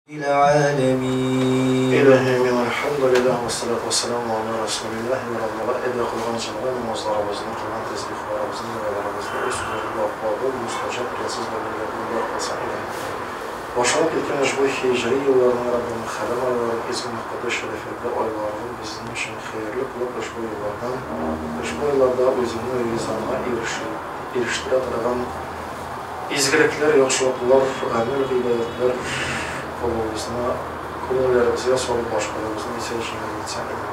العالمين. Илаһи амин, әлхәмдүлилләһ, вәссәлату вәссәламу аля расулилләһ. Аллаһ әдә кылган җомга намазларыбызны, кылган тәсбихларыбызны, догаларыбызны үз хозурында кабул, мостаҗаб, риясыз гамәлләрне бар кылсын иде. Башланып киткән ошбу һиҗри елларның, Раббым, хәрам айларын, изге мөкатдәс шәрәфәтле айларын безнең өчен хәерле кылып, ошбу еллардан, ошбу айларда үзеңнең ризаңа ирештерә торган изгелекләр, яхшылыклар, гамәл-гыйбадәтләр кылуыбызны күңелләребезгә салып, башкаруыбызны исә җиңеләйтсәң иде.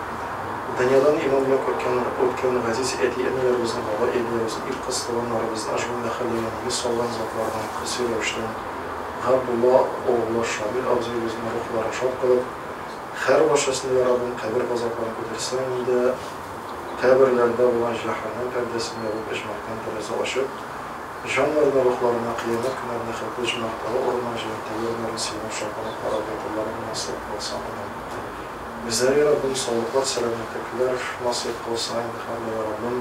Дөньядан иман белән үткән, үткән газиз әти-әниләребезне, бабай-әбиләребезне, ир-кыз туганнарыбызны, ошбу мәхәлләгә нигез салган затларның, хосусый рәвештә Габдулла углы Шамил абзыебызның рухларын шат кылып, һәрбарчасын, йа Раббым, кабер газапларын күтәрсәң инде, каберләрдә булган җәһәннәм пәрдәсен ябып, оҗмахтан тәрәзә ачып, җаннарына, рухларына кыямәт көннәрендә хәтле оҗмахтагы урыннар, җәннәттәге урыннарын сөенеп, шатланып карап ятуларын насыйп кылсаң иде. Безләргә, йа Раббым, саулыклар, сәламәтлекләр насыйп кылсаң инде һәм дә, йа Раббым,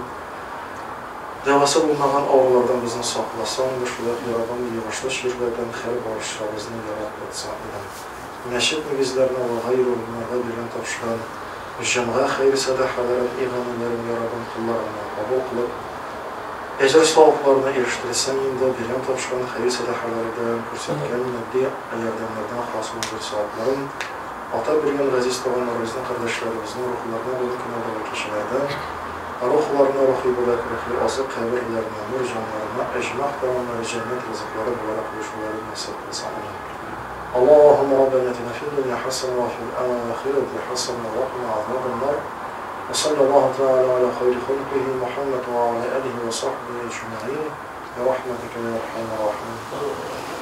дәвасы булмаган авырулардан безне сакласаң инде, шулай ук, йа Раббым, йогышлы чирләрдән һәрбарчабызны ерак тотсаң иде. Мәчет нигезләренә вә гайре урыннарга биргән тапшырган җомга хәер-сәдакаларын, иганәләрен, йа Раббым, кулларыңнан кабул кылып, әҗер-савапларына ирештерсәң инде, биргән тапшырган хәер-сәдакалардан, күрсәткән матди ярдәмнәрдән хасил әҗер-савапларын атап биргән газиз туганнарыбызның, кардәшләребезнең рухларына бүген көннәрдә вә кичәләрдә, рухларына рухи бүләк, рухи азык, каберләренә нур, җаннарына оҗмах тәгамнары, җәннәт ризыклары буларак ирешүләрен насыйп кылсаң. Амин. Аллаһумма раббана атина фид дөнья хәсәнә вә фил ахирәти хәсәнә вә кина азабан-нар. Вә саллаллаһу тәгалә аля хайри халкихи Мухәммәд вә аля алихи вә сахбихи әҗмәгыйн би рахмәтикә йә әрхәмәр рахимин.